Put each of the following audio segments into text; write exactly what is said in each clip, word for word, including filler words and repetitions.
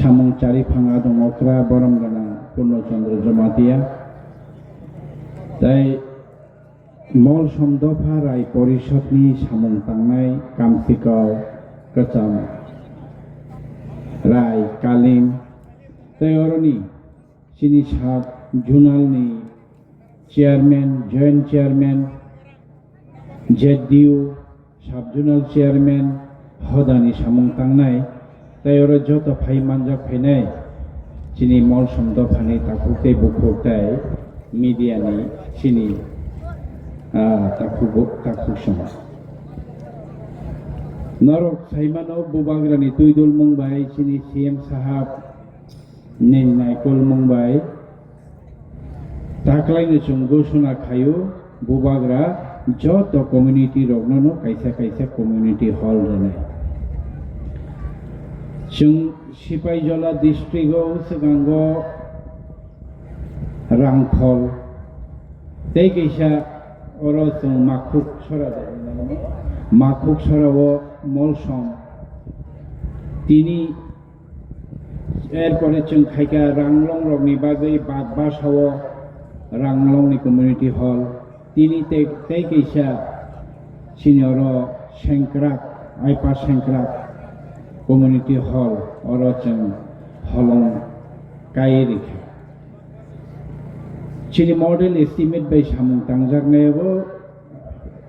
Samung chariphang adong okra borom gwnang Purno Chandra Jamatia. Tai Molsom dopha Rai Porishodni samung tangnai kamsikao kwcham Rai Kalim tei oroni chini sub zonalni chairman, joint chairman, Z D O, sub zonal chairman hodani samung tangnai, tei oro joto phai manjak phainai chini Molsom dophani takhuk tei bukhuk tei media ni chini, ah, takhuk, takhuk song. Norok saimano Bubagrani twidulmung bai chini C M sahab ni naikolmung bai taklaino chwng gosona khaio, Bubagra joto community rokno no kaisa kaisa community hall rwnai. Chwng Sipaijola district o swkango Rangkhol tei kaisa oro chwng Makhuk Sora, Makhuk Sora o Molsom tini. Erpore chwng khaikha Ranglong rokni bagwi Bagbasa o Ranglong ni community hall, tini tei, tei kaisa chini oro Sengkrak, Aipa Sengkrak community hall, oro chwng holong kai rikha. Chini model estimate bai samung tangjaknai bo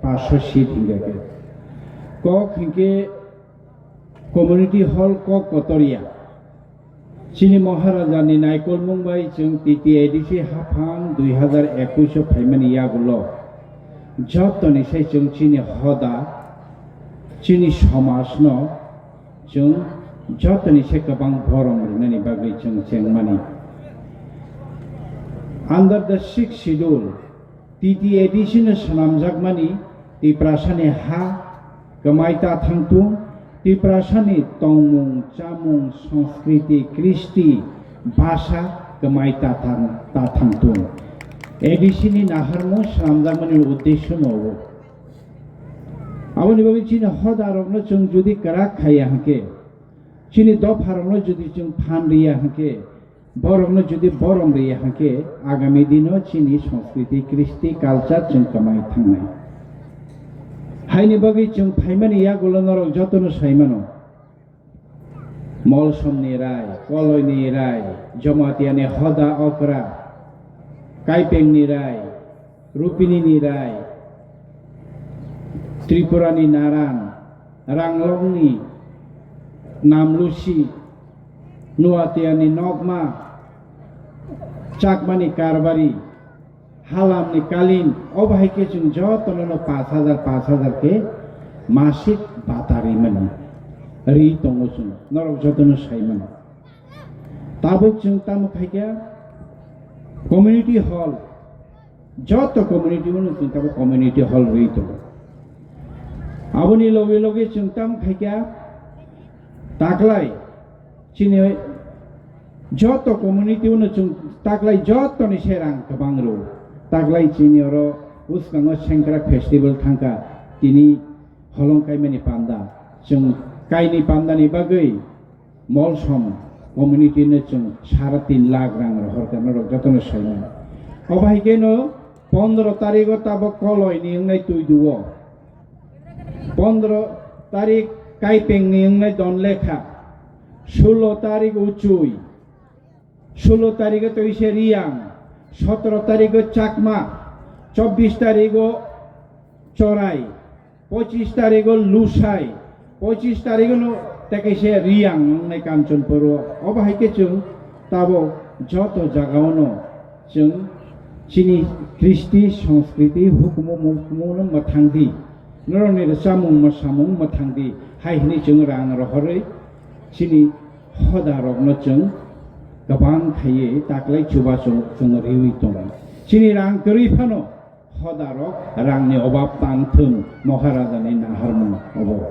paanch sho seat hinkha khe. Kok hinkhe Community Hall kok kotor ya. Chini Maharaja ni naikolmung bai chwng T T A D C haphang dui hazar ekush o phaimani yagulo jotoni sai chwng chini hoda, chini somaj no chwng jotoni sai kwbang borom rwnani bagwi chwng chengmani. Under the sixth schedule, T T A D C no swnamjakmani Tiprasani ha kwmai ta thangtung, Tiprasani tongmung, chamung, sanskriti, kristi, bhasha kwmai ta thang, ta thangtung. A D C ni naharmung swnamjakmani uddesyo no obo. Aboni bagwi chini hoda rokno chwng jodi kwrak khaiya hwnkhe, chini dopha rokno jodi chwng phan riya hwnkhe, borokno jodi borom riya hwnkhe, agami dino chini sanskriti, kristi, culture chwng kwmai thangnai. Haini bagwi chwng phaimani yagulo norok jotono saimano. Molsomni rai, Koloini rai, Jamatia ni hoda okra, Kaipengni rai, Rupini ni rai, Tripura ni Naran, Ranglong ni Namlusi, Nuatia ni Nokma, Chakma ni Karbari, Halam ni Kalin, obo hai khe chwng jotono no paanch hajar, paanch hajar khe masik bata rimani ri tongo chwng, norok jotono saimano. Tabuk chwng tamo khaikha community hall, joto community o no chwng tabuk community hall rwi tongo. Aboni loge loge chwng tamo khaikha taklai chini joto community o no chwng taklai jotoni se rang kwbang rwo. Taklai chini oro bwskango Sengkrak festival thangkha, tini holong kaimani panda. Chwng kaini pandani bagwi Molsom community no chwng sara tin lakh rang rohor khe norok jotono saimano. Obo hai khe no pondro tarigo tabok Koloi ni wngnai Twiduo, pondro tarik Kaipeng ni wngnai Donlekha, sulo tarik Uchui, sulo tarigo toise Riyang, sotro tarigo Chakma, chobbish tarigo Chorai, pochish tarigo Lusai, pochish tarigo no tekaise Riyang wngnai Kanchanpur o. Obo hai khe chwng tabok joto jagao no chwng chini kristi, sanskriti, hukumu, mukumu no mwthang di, norokni rwchapmung, mwsamung mwthang di hai hwnwi chwng rang rohorwi chini hoda rokno chwng kwbang khaiwi taklai chubachu chwng riwi tongo. Chini rang kwrwi phano hoda rok rangni obab tang thung, Maharaja ni naharmung obo.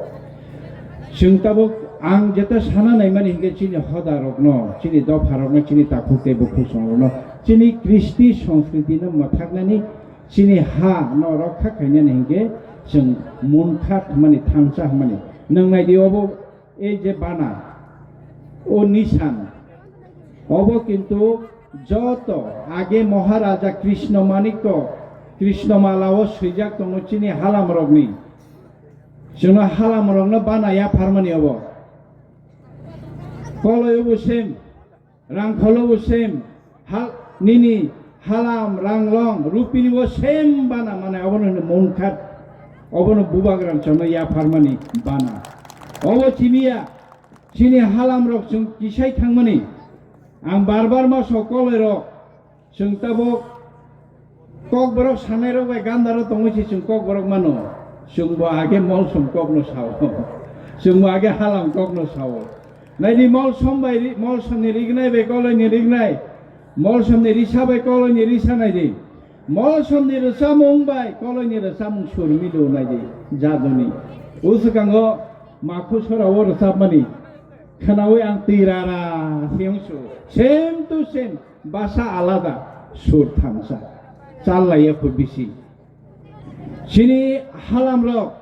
Chwng tabuk ang jeta sana naimani hinkhe chini hoda rokno, chini dopha rokno, chini takhuk tei bukhuk song rokno, chini kristi sanskriti no mwthaknani, chini ha no rokha khainani hinkhe chwng munkha hwnmani, thansa hwnmani. Nwng nai di obo, ei je bana, o nisan, Obo kintu joto age Maharaja Krishna Manikko, Krishna Mala o swijak tongo chini halamrokni. Chwngno halamrokno bana yapharmani obo. Koloi obo same, rangkholo bo same, hal, nini halam, ranglong, rupini bo same bana, mane obono hino munkhat, obono bubagra chwngno yapharmani bana. Obo chimiya, chini halamrok chwng kisai thangmani. Ang bar bar ma sok koloirok, chwng tabuk Kokborok sanairok bai gandaro tongwi se chwng Kokborok mano. Chwngbo age Molsom kokno sao. Chwngbo age halam kokno sao. Naidi Molsom bai ri-, Molsomni rignai bai koloini rignai. Molsomni risa bai koloini risa naidi. Molsomni rwchapmung bai koloini rwchapmung sur milu naidi. Jadoni. Uswkango makhu sora o rwchapmani. Khwnawi ang twi rara se wngsu. Same to same. Basa alada, sur thamsa. Chal laiya kho bisi. Chini halamrok,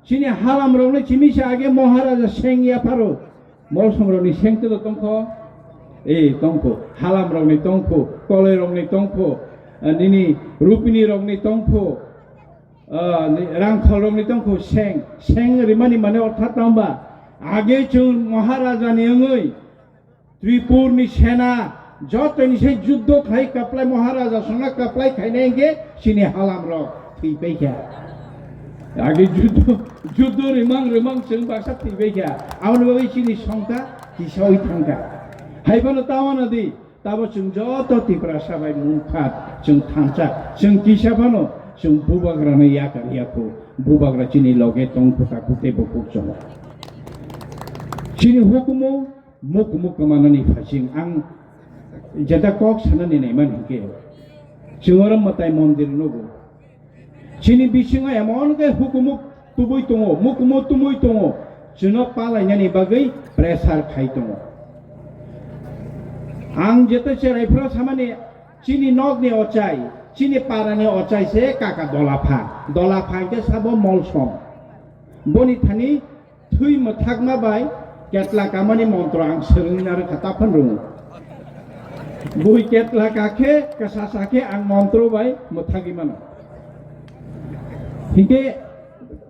chini halamrokno chimisa age Maharaja seng yapharo. Molsomrokni seng tolo tongkho. Eh, tongkho. Halamrokni tongkho. Koloirokni tongkho. Ah, nini rupinirokni tongkho. Ah, ni rangkholrokni tongkho seng. Seng rimani mane orthat tangba. Age chwng Maharajani wngwi Tripurni sena jotoni se juddo khlai kaplai Maharaja songna kaplai khainai hwnkhe chini halamrok thwi paikha. Age juddo, juddo rimang rimang chwng baksa thwi paikha. Aboni bagwi chini songkha kisawi thangkha. Haiphano tamo nadi, tabo chwng joto Tiprasa bai mungkhat chwng thansa, chwng kisa phano chwng bubagrano yakar yakho, bubagra chini loge tongkho takhuk tei bukhuk chongo. Chini hukumu Muk muk kwmanani phasing ang jeta kok sanani naimani hinkhe chwng oro mwtai mondir nugo. Chini bisingo emon khe hukumu tubui tongo, mukumu tumui tongo, chwngno palainani bagwi pressure khai tongo. Ang jeta cherai phro samani chini nokni ochai, chini parani ochai se kaka Dolapha. Dolapha hinkhe sabo Molsom. Boni thani Thwi mwthakma bai ketla kamani montro ang swrwngna rwkha, ta phano rwngo. Bui ketla kakhe, kasasa khe ang montro bai mwthagwi mano. Hinkhe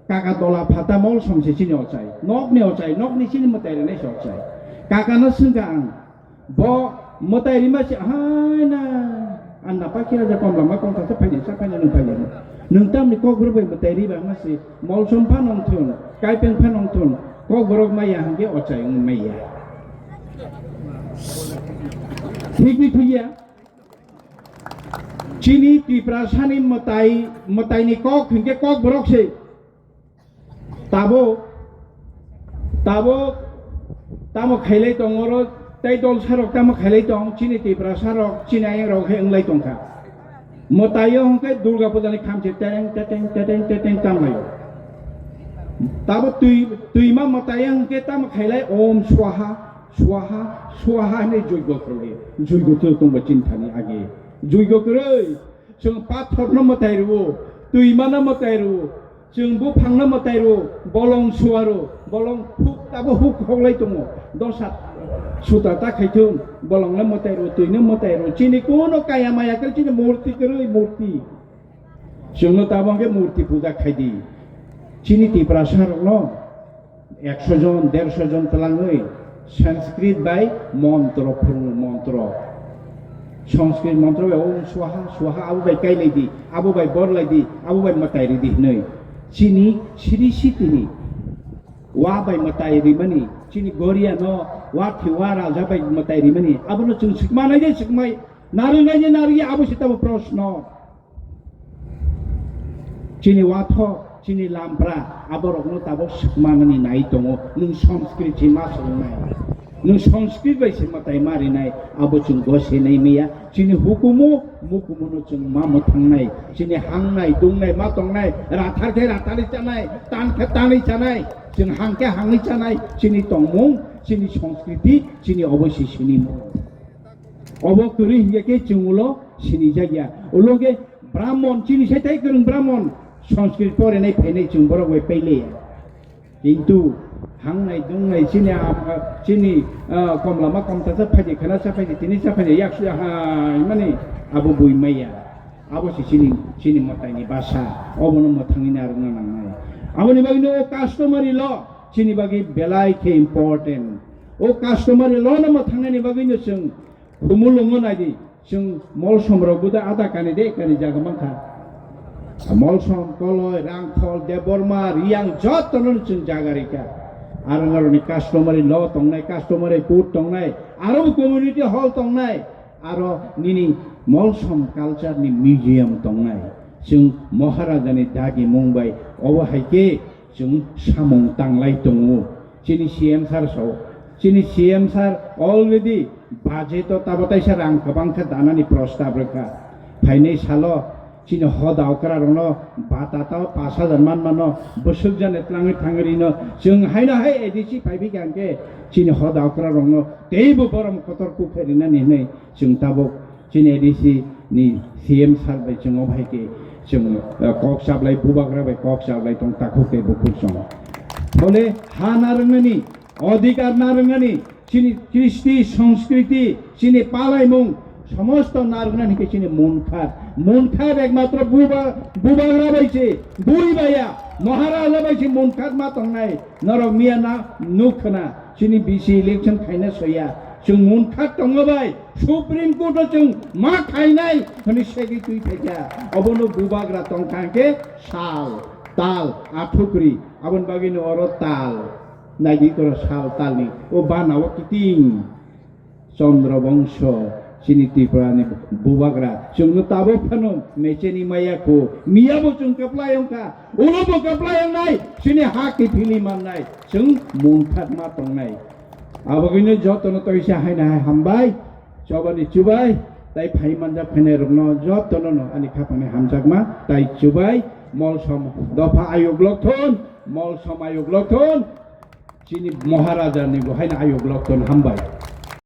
kaka Dolapha ta Molsom se chini ochai, nokni ochai, nokni chini mwtai rwnai se ochai. Kakano swngkha ang, Bo mwtai rima se hai na, anna pakira ja komla ma kongtha se phaini sa phaini nung phaini. Nung tamni kokborok bai mwtai riba ma se Molsom pha nong thun, Kaipeng pha nong thun, kokborok maya hwnkhe ochai wng maya. Thik ni thik ya. Chini Tiprasani mwtai, mwtaini kok hwnkhe kokborok se. Tabuk, tabuk tamo khailai tong oro, tei dolsarok tamo khailai tong, chini Tiprasarok, chini ayangrok khe wnglai tongkha. Mwtaio hwnkhe Durga Pujani khamchi tereng, teteng, teteng, teteng tamlaio. Tabuk twi, twima mwtaio hwnkhe tamo khailai Om Swaha, Swaha, Swaha hinwi joigo kwrwi, joigo tongba chini thani age. Joigo kwrwi, Chwng pathorno mwtai rwo, twimano mwtai rwo, chwng buphangno mwtai rwo, bolong suaro, bolong huk, abo huk hoklai tongo. Dosa suta ta khaithung, bolongno mwtai rwo, twino mwtai rwo. Chini kuno kaya maya kwrwi, chini murti kwrwi, murti. Chwngno tamo hwnkhe murti puja khaidi. Chini Tiprasarokno Ekso jon, derso jon twlangwi Sanskrit bai montro phwrwngo, montro. Sanskrit montro bai Om Swaha, Swaha, abo bai kailai di, abo bai bor lai di, abo bai mwtai rw di hwnwi. Chini siri sitini wa bai mwtai rimani, chini Goria no wa thiwa raja bai mwtai rimani, abono chwng swkma nai de swkmai, narwi nai de narwi, abo se tamo proshno. Chini wathok, chini lampra, aborokno tabuk swkmanani nai tongo. Nwng Sanskrit se ma swrwngnai, nwng Sanskrit bai se mwtai ma rinai, abo chwng bo se nai maya. Chini hukumu, mukumuno chwng ma mwthangnai. Chini hangnai, dungnai, ma tongnai, rathar khe ratharwi chanai, tan khe tanwi chanai, chwng hang khe hangwi chanai. Chini tongmung, chini Sanskriti, chini obo se sinimung. Obo kwrwi hinkhe khe chwng ulo sinijakya. Ulo khe Brahmon, chini sai thai kwrwng Brahmon, Sanskrit porinai phainai chwng borok bai pailaiya. Kintu Hangnai dungnai chini, ah, chini, ah, komlama komtasa phaidi, khanasa phaidi, tinisa phaidi, yaksu hai mani abo bui maya. Abo se chini, chini mwtaini basa, obono mwthangwi narwkna nangnai. Aboni bagwino o customary law chini bagwi belai khe important. O customary law no mwthangnani bagwino chwng Khumulwngo naidi, chwng molsom rok bo da ada kani de kani jaga mankha. Molsom, Koloi, Rangkhol, Debbarma, Riyang jotono chwng jaga rikha. Aro norokni customary law tongnai, customary court tongnai, aro bo community hall tongnai, aro nini molsom culture ni museum tongnai. Chwng Maharaja ni dagi mung bai obo hai khe chwng samung tanglai tongo. Chini C M sir sao, chini C M sir already budget o tabo taisa rang kwbang khe danani prostab rwkha. Phainai salo chini hoda okra rokno bata tao pash hajar man mano bwswk jani tlangwi thangwi rino chwng haino hai A D C phaiphikha hwnkhe chini hoda okra rokno teibo borom kotor kuphai rinani hinwi chwng tabuk chini A D C ni C M sir bai chwng o bai khe chwng, eh, kok chablai bubagra bai kok chablai tong takhuk tei bukhuk chwng. Phole ha narwknani, odhikar narwknani, chini kristi, sanskriti, chini palaimung, somosto narwknani khe chini Munkhat. Munkhat ekmatro buba-, bubagra bai se, bui baya, Maharaja bai se Munkhat ma tongnai. Norok miya na nuk khna, chini B C election khaina soya. Chwng Munkhat tongo bai, Supreme Court o chwng ma khainai hwnwi segwi twi phaikha. Obono bubagra tongkha hwnkhe sal, tal, athukri. Aboni bagwino oro tal. Naidi koro sal talni. O bana o kiting. Chandra Bongso, chini Tripura ni bubagra, chwngno tabuk phano mecheni maya kho, miya bo chwng kwplai wngkha, ulo bo kwplai wngnai, chini ha kiphilwi mannai, chwng Munkhat ma tongnai. Abagwino jotono toisa haina hai hambai, chobani chubai, tai phai manjak phainai rokno jotono no ani khapangni hamjakma, tai chubai, molsom dopha ayuk lokthon, molsom ayuk lokthon. Chini Maharaja ni bo haino ayuk lokthon hambai.